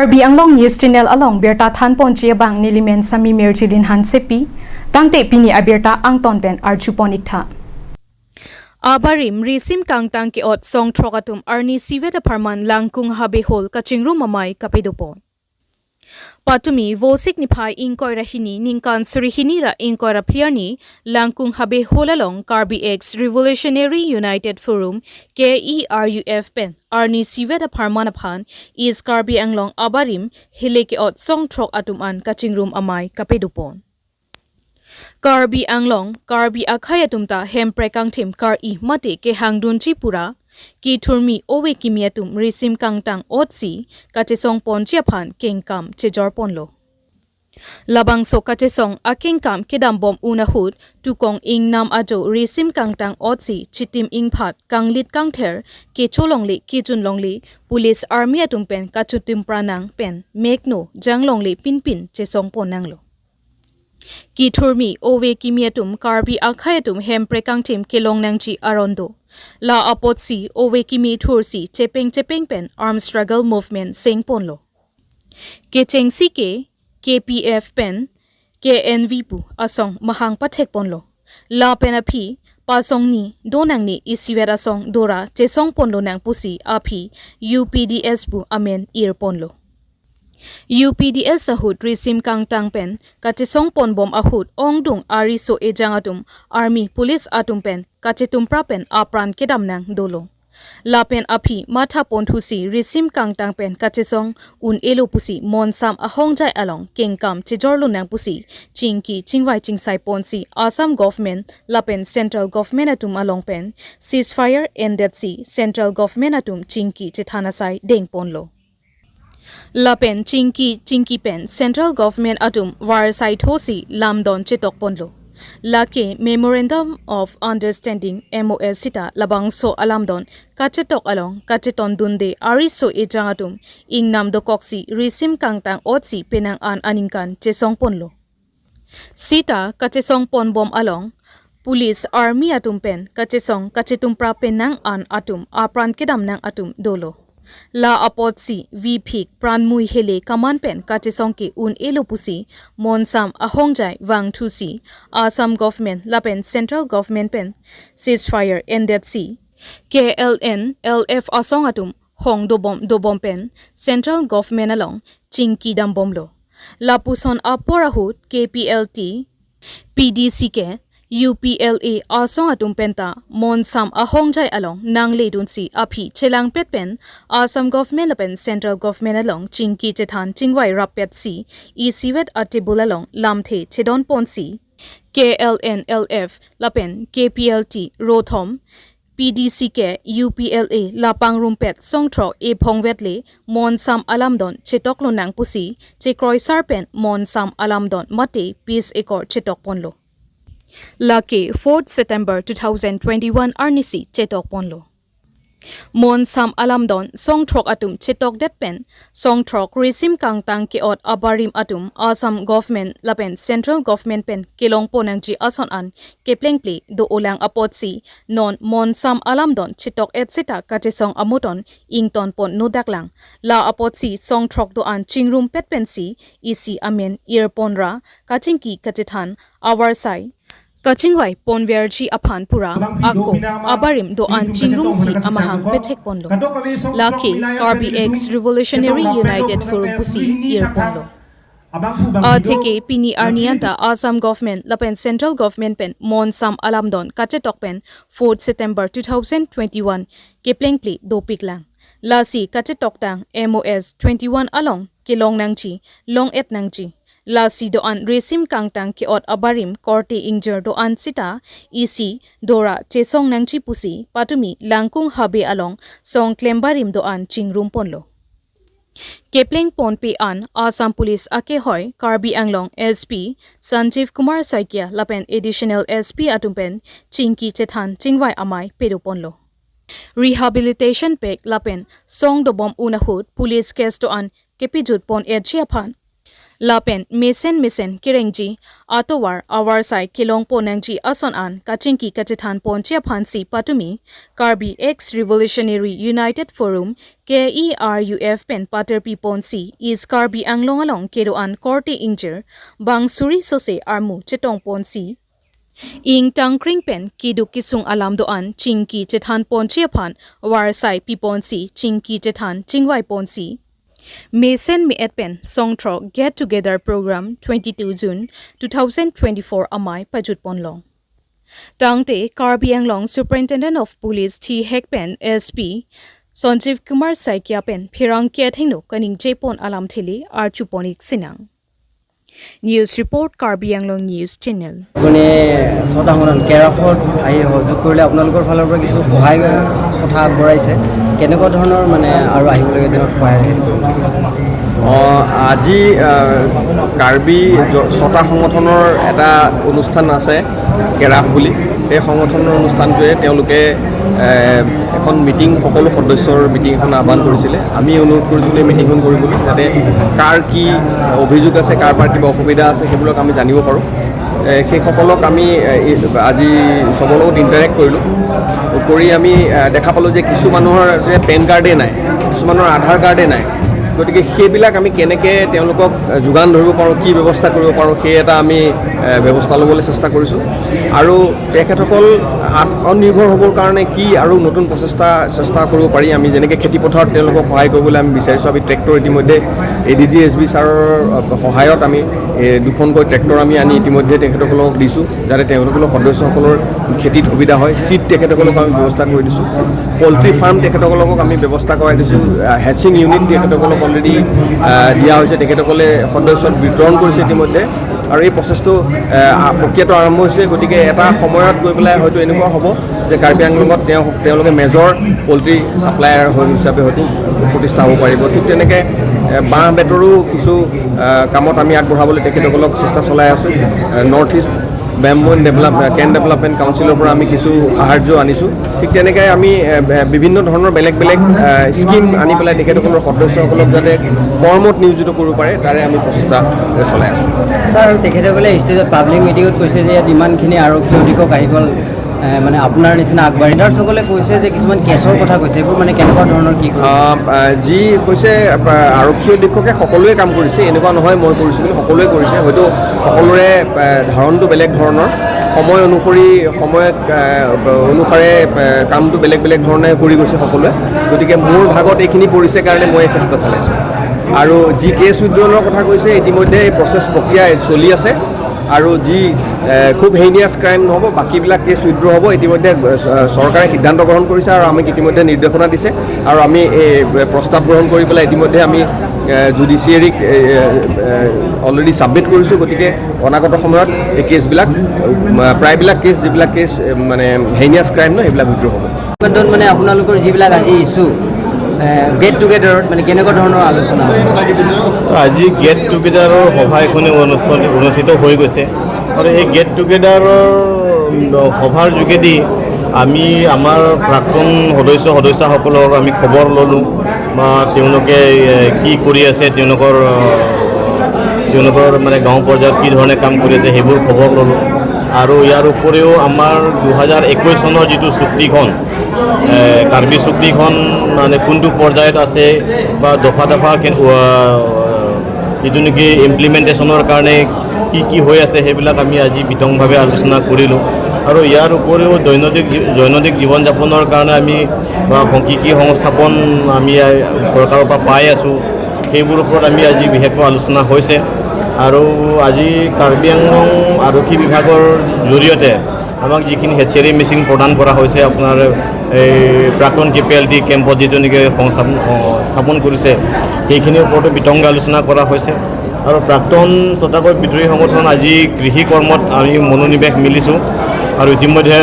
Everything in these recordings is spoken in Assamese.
Karbi Anglong News Channel along berta than pon che bang nilimen sami merjilin han sepi tangte pini abirta angton pen archu ponik tha. Abarim risim kangtang ke ot song trokatum arni siweta pharman langkung habe hol kachingru mamai kapedopon. Patumi vosik ni phai ingkoi hini ningkan surihini ra ingkoi ra phliarni langkung habe holalong Karbi X Revolutionary United Forum KERUF pen arni siweta pharman aphan is Karbi Anglong abarim hile ke ot song trok atum an kachingrum amai kapedopon. Karbi Anglong Karbi Akhaya tumta hem prekang thim kar i mate ke hangdun chi pura ki thurmi owe kimiatum risim kangtang otsi kachesong pon chi phan kengkam chejor ponlo. Labang so kachesong akengkam kedam bom unahut tukong ing nam ajo risim kangtang otsi chitim ing phat kanglit kangther ke cholongli ke chunlongli police army atum pen kachutim pranang pen mekno janglongli pin pin chesong ponanglo. Ki thurmi owe kimiatum Karbi akhayatum hem prekang thim kelong nangchi arondo. La apotsi owe kimi thursi chepeng chepeng pen arm struggle movement seng ponlo. Ke chengsi ke KPF pen KNV pu asong mahang pathek ponlo. La pen aphi pasong ni donang ni isiwet asong dora chesong ponlo nang pusi aphi UPDS pu amen ir ponlo. UPDS ahut risim kangtang pen kachesong pon bom ahut ongdung ari so ejang atum army police atum pen kachetum pra pen apran kedam nang dolo. Lapen aphi matha pon thusi risim kangtang pen kachesong un elo pusi mon sam ahongjai along kengkam chejorlo nang pusi chingki chingwai chingsai ponsi Assam government lapen central government atum along pen ceasefire ended si central government atum chingki chethana sai deng ponlo. Lapen chingki chingki pen central government atum war site hosi lamdon chetok ponlo. Lake memorandum of understanding MOS sita labang so alamdon kachetok along kacheton dunde ari so ejang atum ingnam do koksi risim kangtang otsi penang an aningkan chesong ponlo. Sita kachesong pon bom along police army atum pen kachesong kachetum pra penang an atum apran kedam nang atum dolo. La apot si v phik pranmui hele kaman pen kachesong ke un elo pusi monsam ahongjai wang thu si Assam government lapen central government pen ceasefire ended si KLN LF asong atum hong dobom dobom pen central government along chingki dam bomlo. Lapuson aporahut KPLT PDC ke UPLA asong atum penta mon sam ahongjai along nang le dun si aphi chelang pet pen Assam government lapen central government along chingki chethan chingwai rapet si ECWet atibul along lamthe chedon pon si KLNLF lapen KPLT Rothom PDC ke UPLA lapang rumpet songtro e phongwet le mon sam alamdon chetok lo nang pusi chekroi sarpen mon sam alamdon mate peace accord chetok ponlo. Lake 4th September 2021 arnisi chetok ponlo. Mon sam alamdon song throk atum chetok det pen song throk risim kangtang ke ot abarim atum Assam government lapen central government pen kelong ponang ji ason an kepleng ple do olang apot si non mon sam alamdon chetok et sita kachesong amuton ington pon nodaklang la apot si song throk do an chingrum pet pen si isi amen ear ponra kachingki kachethan awar sai kachingwai ponver chi aphan pura ako abarim do an chingrum si amahang pethek ponlo. Laki Karbi X Revolutionary United Forum pusi ear ponlo. Atheke pini arnianta Assam government lapen central government pen mon sam alamdon kachetok pen 4th September 2021 kepleng pli do piklang. Lasi kachetok tang MOS 21 along kelong nangchi long et nangchi. Lasi do an resim kangtang ke ot abarim korte ingjor do an sita isi dora chesong nangchi pusi patumi langkung habe along song klembarim do an chingrum ponlo. Kepleng pon pe an Assam police ake hoy Karbi Anglong SP Sanjeev Kumar Saikia lapen additional SP atumpen chingki chethan chingwai amai pedu ponlo. Rehabilitation pek lapen song do bom unahut police case do an kepijut pon et chiaphan. Lapen mesen mesen kirengji atowar awar sai kilong ponangji ason an kachingki kachethan ponchia phansi patumi Karbi Ex Revolutionary United Forum KERUF pen paterpi ponsi is Karbi Anglong along kero an korte injir bang suri sose armu chetong ponsi ing tangkring pen kidu kisung alam do an chingki chethan ponchia phan war sai pi ponsi chingki chethan chingwai ponsi Mason mi etpen Songtro Get Together Program 22 June 2024 amai pajut ponlong. Tangte Karbi Anglong Superintendent of Police T Hekpen SP Sanjeev Kumar Saikia pen Phirang Kia Thengno kaning jepon alam thili archuponik sinang. News report Karbi Anglong News Channel. আপুনি ছটা সংগঠন কেৰাফত আহি সহযোগ কৰিলে আপোনালোকৰ ফালৰ পৰা কিছু সহায় কথা আগবঢ়াইছে, কেনেকুৱা ধৰণৰ মানে আৰু আহিবলগীয়া দিনত সহায় কৰিব? আজি কাৰ্বি ছটা সংগঠনৰ এটা অনুষ্ঠান আছে কেৰাফ বুলি। সেই সংগঠনৰ অনুষ্ঠানটোৱে তেওঁলোকে এখন মিটিং, সকলো সদস্যৰ মিটিং এখন আহ্বান কৰিছিলে। আমি অনুৰোধ কৰিছিলোঁ এই মিটিংখন কৰিবলৈ, যাতে কাৰ কি অভিযোগ আছে, কাৰোবাৰ কিবা অসুবিধা আছে, সেইবিলাক আমি জানিব পাৰোঁ। সেইসকলক আমি আজি চবৰ লগত ইণ্টাৰেক্ট কৰিলোঁ। কৰি আমি দেখা পালোঁ যে কিছু মানুহৰ যে পেন কাৰ্ডেই নাই, কিছুমানৰ আধাৰ কাৰ্ডেই নাই। গতিকে সেইবিলাক আমি কেনেকৈ তেওঁলোকক যোগান ধৰিব পাৰোঁ, কি ব্যৱস্থা কৰিব পাৰোঁ, সেই এটা আমি ব্যৱস্থা ল'বলৈ চেষ্টা কৰিছোঁ। আৰু তেখেতসকল আত্মনিৰ্ভৰ হ'বৰ কাৰণে কি আৰু নতুন প্ৰচেষ্টা চেষ্টা কৰিব পাৰি, আমি যেনেকৈ খেতিপথাৰত তেওঁলোকক সহায় কৰিবলৈ আমি বিচাৰিছোঁ। আমি ট্ৰেক্টৰ ইতিমধ্যে A D G S B ছাৰৰ সহায়ত আমি দুখনকৈ ট্ৰেক্টৰ আমি আনি ইতিমধ্যে তেখেতসকলক দিছোঁ, যাতে তেওঁলোকৰ সদস্যসকলৰ খেতিত সুবিধা হয়। চিড তেখেতসকলক আমি ব্যৱস্থা কৰি দিছোঁ, পল্ট্ৰি ফাৰ্ম তেখেতসকলক আমি ব্যৱস্থা কৰাই দিছোঁ, হেচিং ইউনিট তেখেতসকলক অলৰেডি দিয়া হৈছে, তেখেতসকলে সদস্যত বিতৰণ কৰিছে ইতিমধ্যে। আৰু এই প্ৰচেছটো প্ৰক্ৰিয়াটো আৰম্ভ হৈছে। গতিকে এটা সময়ত গৈ পেলাই হয়তো এনেকুৱা হ'ব যে কাৰ্বি আংলঙত তেওঁলোকে মেজৰ পল্ট্ৰি ছাপ্লায়াৰ হৈ হিচাপে হয়তো প্ৰতিষ্ঠা হ'ব পাৰিব। ঠিক তেনেকৈ বাঁহ বেতৰো কিছু কামত আমি আগবঢ়াবলৈ তেখেতসকলক চেষ্টা চলাই আছোঁ। North East Bamboo Cane Development কাউন্সিলৰ পৰা আমি কিছু সাহাৰ্য আনিছোঁ। ঠিক তেনেকৈ আমি বিভিন্ন ধৰণৰ বেলেগ বেলেগ স্কীম আনি পেলাই তেখেতসকলৰ সদস্যসকলক যাতে কৰ্মত নিয়োজিত কৰিব পাৰে, তাৰে আমি প্ৰচেষ্টা চলাই আছোঁ। ছাৰ, আৰু তেখেতসকলে ষ্টেজত পাব্লিক মিটিঙত কৈছে যে ইয়াত ইমানখিনি আৰক্ষী অধীক্ষক আহি গ'ল, মানে আপোনাৰ নিচিনা আগবাঢ়ি লিডাৰ্ছসকলে কৈছে যে কিছুমান কেছৰ কথা কৈছে, এইবোৰ মানে কেনেকুৱা ধৰণৰ কি কৰিব? যি কৈছে আৰক্ষী অধীক্ষকে সকলোৱে কাম কৰিছে, এনেকুৱা নহয় মই কৰিছোঁ বুলি, সকলোৱে কৰিছে। হয়তো সকলোৰে ধাৰণটো বেলেগ ধৰণৰ, সময় অনুসৰি সময়ত অনুসাৰে কামটো বেলেগ বেলেগ ধৰণে কৰি গৈছে সকলোৱে। গতিকে মোৰ ভাগত এইখিনি পৰিছে কাৰণে মই চেষ্টা চলাইছোঁ। আৰু যি কেছ উইড্ৰলৰ কথা কৈছে, ইতিমধ্যে এই প্ৰচেছ প্ৰক্ৰিয়া চলি আছে। আৰু যি খুব হেইনিয়াছ ক্ৰাইম নহ'ব, বাকীবিলাক কেছ উইড্ৰ হ'ব। ইতিমধ্যে চৰকাৰে সিদ্ধান্ত গ্ৰহণ কৰিছে আৰু আমাক ইতিমধ্যে নিৰ্দেশনা দিছে। আৰু আমি এই প্ৰস্তাৱ গ্ৰহণ কৰি পেলাই ইতিমধ্যে আমি জুডিচিয়েৰীক অলৰেডি ছাবমিট কৰিছোঁ। গতিকে অনাগত সময়ত এই কেছবিলাক, প্ৰায়বিলাক কেছ, যিবিলাক কেছ মানে হেইনিয়াছ ক্ৰাইম নহয়, সেইবিলাক উইড্ৰ হ'ব। ক্ষেত্ৰত মানে আপোনালোকৰ যিবিলাক আজি ইছ্যু গেট টুগেডাৰত মানে কেনেকুৱা ধৰণৰ আলোচনা হয়? আজি গেট টুগেডাৰৰ সভা এখনি অনুষ্ঠিত হৈ গৈছে। আৰু এই গেট টুগেডাৰৰ সভাৰ যোগেদি আমি আমাৰ প্ৰাক্তন সদস্য সদস্যাসকলৰ আমি খবৰ ল'লোঁ বা তেওঁলোকে কি কৰি আছে, তেওঁলোকৰ মানে গাঁও পৰ্যায়ত কি ধৰণে কাম কৰি আছে সেইবোৰ খবৰ ল'লোঁ। আৰু ইয়াৰ উপৰিও আমাৰ 2021 চনৰ যিটো চুক্তিখন, কাৰ্বি চুক্তিখন মানে কোনটো পৰ্যায়ত আছে বা দফা দফা যিটো নেকি ইমপ্লিমেণ্টেশ্যনৰ কাৰণে কি কি হৈ আছে, সেইবিলাক আমি আজি বিতংভাৱে আলোচনা কৰিলোঁ। আৰু ইয়াৰ উপৰিও দৈনন্দিন জীৱন যাপনৰ কাৰণে আমি বা কি কি সংস্থাপন আমি চৰকাৰৰ পৰা পাই আছোঁ, সেইবোৰৰ ওপৰত আমি আজি বিশেষকৈ আলোচনা হৈছে। আৰু আজি কাৰ্বি আংলং আৰক্ষী বিভাগৰ জৰিয়তে আমাক যিখিনি হেচেৰী মেচিন প্ৰদান কৰা হৈছে, আপোনাৰ এই প্ৰাক্তন কে পি এল টি কেম্পত যিটো নেকি সংস্থাপন স্থাপন কৰিছে, সেইখিনিৰ ওপৰতো বিতংগ আলোচনা কৰা হৈছে। আৰু প্ৰাক্তন ছটাকৈ বিদ্ৰোহী সংগঠন আজি কৃষি কৰ্মত আমি মনোনিৱেশ মিলিছোঁ। আৰু ইতিমধ্যে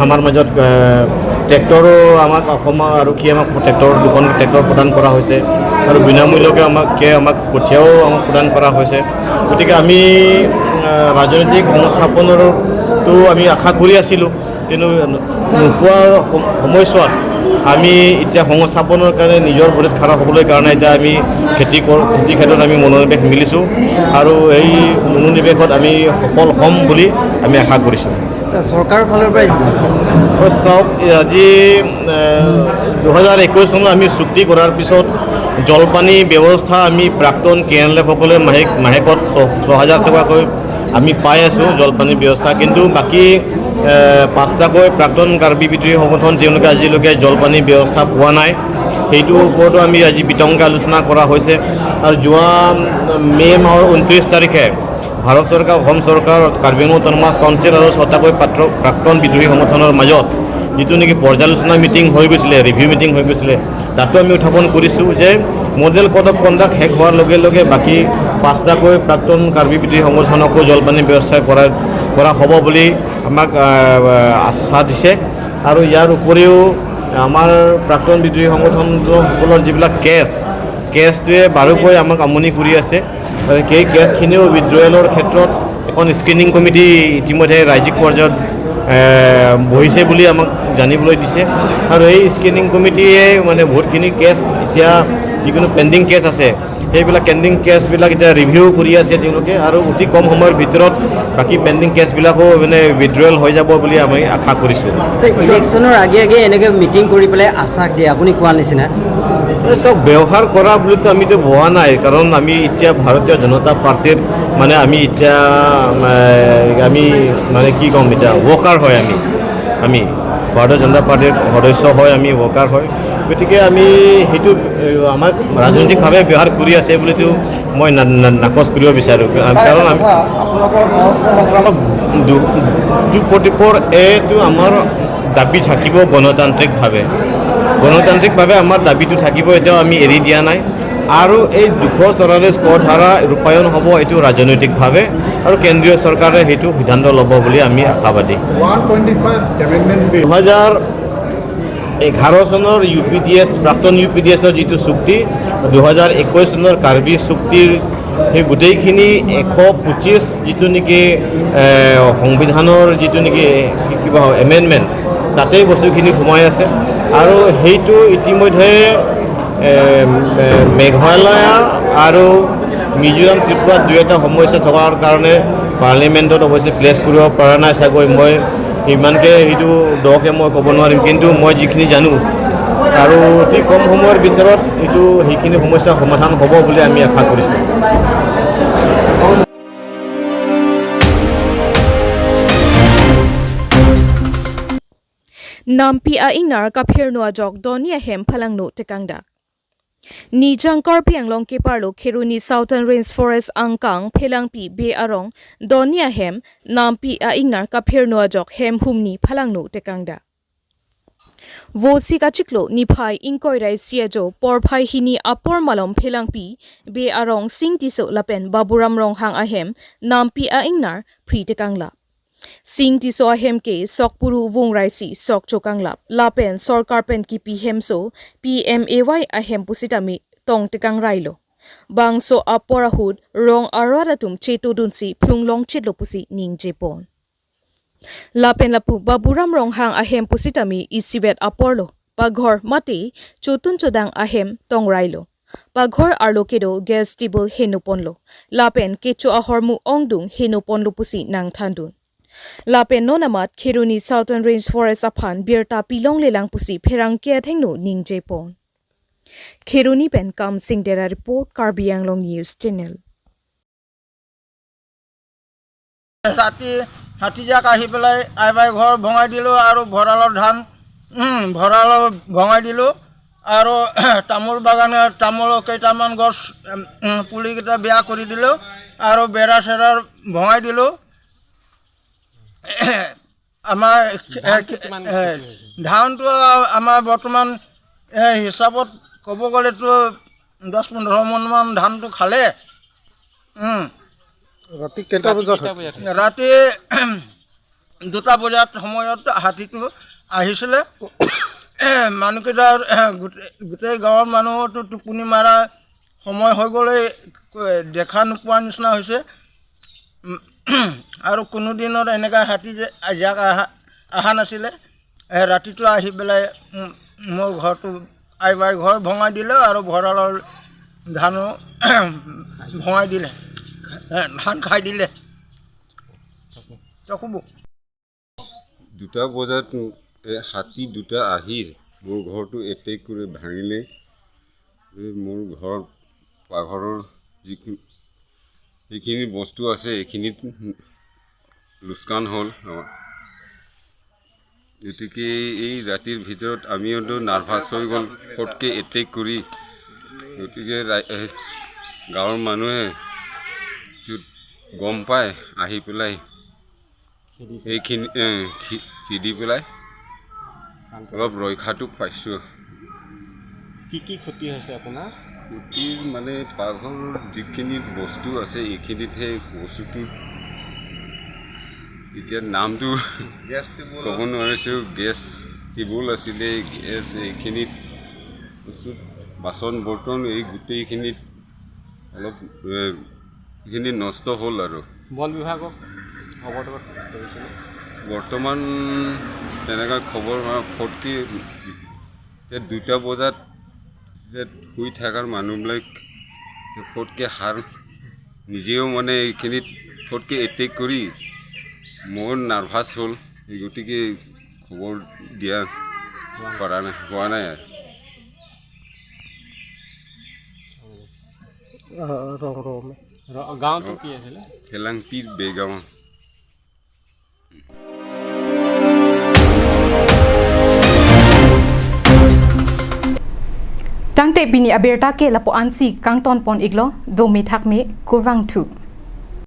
আমাৰ মাজত ট্ৰেক্টৰো আমাক অসম আৰক্ষীয়ে আমাক ট্ৰেক্টৰ দুখন ট্ৰেক্টৰ প্ৰদান কৰা হৈছে আৰু বিনামূল্যকৈ আমাক কঠীয়াও আমাক প্ৰদান কৰা হৈছে। গতিকে আমি ৰাজনৈতিক সংস্থাপনৰতো আমি আশা কৰি আছিলোঁ, কিন্তু নোপোৱাৰ সময়ছোৱাত আমি এতিয়া সংস্থাপনৰ কাৰণে নিজৰ ভৰিত খাৰা হ'বলৈ কাৰণে এতিয়া আমি খেতি কৰোঁ, খেতি ক্ষেত্ৰত আমি মনোনিৱেশ মিলিছোঁ আৰু এই মনোনিৱেশত আমি সফল হ'ম বুলি আমি আশা কৰিছোঁ। চৰকাৰৰ ফালৰ পৰা চাওক, আজি 2021 চনত আমি চুক্তি কৰাৰ পিছত জলপানী ব্যৱস্থা আমি প্ৰাক্তন কে এন এল এফসকলে মাহেকত 6000 টকাকৈ আমি পাই আছোঁ জলপানী ব্যৱস্থা। কিন্তু বাকী 5টাকৈ প্ৰাক্তন কাৰ্বি বিদ্ৰোহী সংগঠন তেওঁলোকে আজিলৈকে জলপানী ব্যৱস্থা পোৱা নাই, সেইটোৰ ওপৰতো আমি আজি বিতংকৈ আলোচনা কৰা হৈছে। আৰু যোৱা মে' মাহৰ 29 তাৰিখে ভাৰত চৰকাৰ, অসম চৰকাৰ, কাৰ্বি আংলং অট'নমাছ কাউন্সিল আৰু 6টাকৈ প্ৰাক্তন বিদ্ৰোহী সংগঠনৰ মাজত যিটো নেকি পৰ্যালোচনা মিটিং হৈ গৈছিলে, ৰিভিউ মিটিং হৈ গৈছিলে, তাতো আমি উত্থাপন কৰিছোঁ যে মডেল কোড অফ কণ্ডাক্ট শেষ হোৱাৰ লগে লগে বাকী 5টাকৈ প্ৰাক্তন কাৰ্বি বিদ্ৰোহী সংগঠনকো জলপানী ব্যৱস্থা কৰা হ'ব বুলি আমাক আশ্বাস দিছে। আৰু ইয়াৰ উপৰিও আমাৰ প্ৰাক্তন বিদ্ৰোহী সংগঠনসকলৰ যিবিলাক কেছটোৱে বাৰুকৈ আমাক আমনি কৰি আছে, সেই কেছখিনিও উইড্ৰয়েলৰ ক্ষেত্ৰত এখন স্ক্ৰিনিং কমিটি ইতিমধ্যে ৰাজ্যিক পৰ্যায়ত বহিছে বুলি আমাক জানিবলৈ দিছে। আৰু এই স্ক্ৰিনিং কমিটিয়ে মানে বহুতখিনি কেছ এতিয়া যিকোনো পেণ্ডিং কেছ আছে, সেইবিলাক পেণ্ডিং কেছবিলাক এতিয়া ৰিভিউ কৰি আছে তেওঁলোকে আৰু অতি কম সময়ৰ ভিতৰত বাকী পেণ্ডিং কেছবিলাকো মানে উইড্ৰয়েল হৈ যাব বুলি আমি আশা কৰিছোঁ। ইলেকশ্যনৰ আগে আগে এনেকৈ মিটিং কৰি পেলাই আশ্বাস দিয়ে, আপুনি কোৱা নিচিনা চব ব্যৱহাৰ কৰা বুলিতো আমিতো ভবা নাই, কাৰণ আমি এতিয়া ভাৰতীয় জনতা পাৰ্টীৰ মানে আমি এতিয়া আমি মানে কি ক'ম, এতিয়া ৱৰ্কাৰ হয়, আমি ভাৰতীয় জনতা পাৰ্টীৰ সদস্য হয়, আমি ৱৰ্কাৰ হয়। গতিকে আমি সেইটো আমাক ৰাজনৈতিকভাৱে ব্যৱহাৰ কৰি আছে বুলিতো মই নাকচ কৰিব বিচাৰোঁ। কাৰণ আমি 244 এটো আমাৰ দাবী থাকিব, গণতান্ত্ৰিকভাৱে আমাৰ দাবীটো থাকিব, এতিয়াও আমি এৰি দিয়া নাই। আৰু এই 244 ক ধাৰা ৰূপায়ণ হ'ব এইটো ৰাজনৈতিকভাৱে আৰু কেন্দ্ৰীয় চৰকাৰে সেইটো সিদ্ধান্ত ল'ব বুলি আমি আশাবাদী। 2011 চনৰ ইউ পি ডি এছ, প্ৰাক্তন ইউ পি ডি এছৰ যিটো চুক্তি, 2021 চনৰ কাৰ্বি চুক্তিৰ সেই গোটেইখিনি 125 যিটো নেকি সংবিধানৰ যিটো নেকি কিবা এমেণ্ডমেণ্ট, তাতেই বস্তুখিনি সোমাই আছে। আৰু সেইটো ইতিমধ্যে মেঘালয় আৰু মিজোৰাম, ত্ৰিপুৰাত দুই এটা সমস্যা থকাৰ কাৰণে পাৰ্লিমেণ্টত অৱশ্যে প্লেচ কৰিব পৰা নাই চাগৈ, মই ইমানকৈ সেইটো দকে মই ক'ব নোৱাৰিম, কিন্তু মই যিখিনি জানো আৰু অতি কম সময়ৰ ভিতৰত এইটো সেইখিনি সমস্যা সমাধান হ'ব বুলি আমি আশা কৰিছোঁ। Nampi a ingnar ka phirnua jok donia hem phalangnu tekangda. Ni jangkar pianglong ke parlo Kheruni Southern Range Forest angkang phelangpi be arong donia hem nampi a ingnar ka phirnua jok hem humni phalangnu tekangda. Vosi ka chiklo ni phai ingkoi rai sia jo por phai hini apor malom phelangpi be arong sing tiso lapen baburam rong hang ahem nampi a ingnar phri tekangla. Sing ti so ahem ke sokpuru wung raisi sok chokanglap lapen sarkar pen ki pi hemso PMAY ahem pusitami tong tekang railo bang so aporahud rong aradatum cheto dunsi phlunglong chetlopusi ningjepon lapen lapu baburam rong hang ahem pusitami isibet aporlo paghor mate chotun chodang ahem tong railo paghor arlokedo gas table henuponlo lapen kecho ahormu ongdung henuponlo pusi nang thandun lapen nonamat Kheruni Southern Range Forest aphan birta pilong lelang pusi pherang ke thengnu ningjepon Kheruni pen kam singdera report Karbi Anglong News Channel. হাতীজাক আহি পেলাই আইবাই ঘৰ ভঙাই দিলোঁ আৰু ভঁৰালৰ ধান ভঁৰাল ভঙাই দিলোঁ আৰু তামোল বাগানৰ তামোলৰ কেইটামান গছ পুলিকেইটা বেয়া কৰি দিলোঁ আৰু বেৰা চেৰা ভঙাই দিলোঁ। আমাৰ ধানটো আমাৰ বৰ্তমান হিচাপত ক'ব গ'লেতো 10-15 মোনমান ধানটো খালে। ৰাতি কেইটা বজাত? ৰাতি 2টা বজাত সময়ত হাতীটো আহিছিলে। মানুহকেইটা গোটেই গাঁৱৰ মানুহতো টোপনি মৰা সময় হৈ গ'লে দেখা নোপোৱা নিচিনা হৈছে। আৰু কোনো দিনত এনেকুৱা হাতী যে জাক অহা নাছিলে। ৰাতিটো আহি পেলাই মোৰ ঘৰটো আইবাই ঘৰ ভঙাই দিলে আৰু ভঁৰালৰ ধানো ভঙাই দিলে, ধান খাই দিলে। 2টা বজাত হাতী দুটা আহি মোৰ ঘৰটো এটেক কৰি ভাঙিলে। মোৰ ঘৰ পাকঘৰৰ যিখিনি বস্তু আছে এইখিনিত লোকচান হ'ল। গতিকে এই ৰাতিৰ ভিতৰত আমিওতো নাৰ্ভাছ হৈ গ'ল, ফটকৈ এটেক কৰি। গতিকে গাঁৱৰ মানুহে গম পাই আহি পেলাই এইখিনি খেদি পেলাই অলপ ৰক্ষাটো পাইছোঁ। কি কি ক্ষতি হৈছে আপোনাৰ? ক্ষতি মানে পাকঘৰৰ যিখিনি বস্তু আছে এইখিনিতহে বস্তুটো এতিয়া নামটো ক'ব নোৱাৰিছোঁ। গেছ টেবুল আছিলে, গেছ এইখিনিত বস্তু বাচন বৰ্তন এই গোটেইখিনিত অলপ এইখিনি নষ্ট হ'ল। আৰু বন বিভাগক খবৰ কৰিছিলে? বৰ্তমান তেনেকুৱা খবৰ ফটকৈ এতিয়া 2টা বজাত শুই থকাৰ মানুহবিলাক ফটকৈ সাৰ নিজেও মানে এইখিনিত ফটকৈ এটেক কৰি মোৰ নাৰ্ভাছ হ'ল, গতিকে খবৰ দিয়া পৰা নাই, হোৱা নাই। আৰু গাঁৱটো কি আছিলে? খেলাংপিৰ বেগাঁও। Tangte bini aberta ke lapo ansi kangton pon iglo do me thak me kurang thu.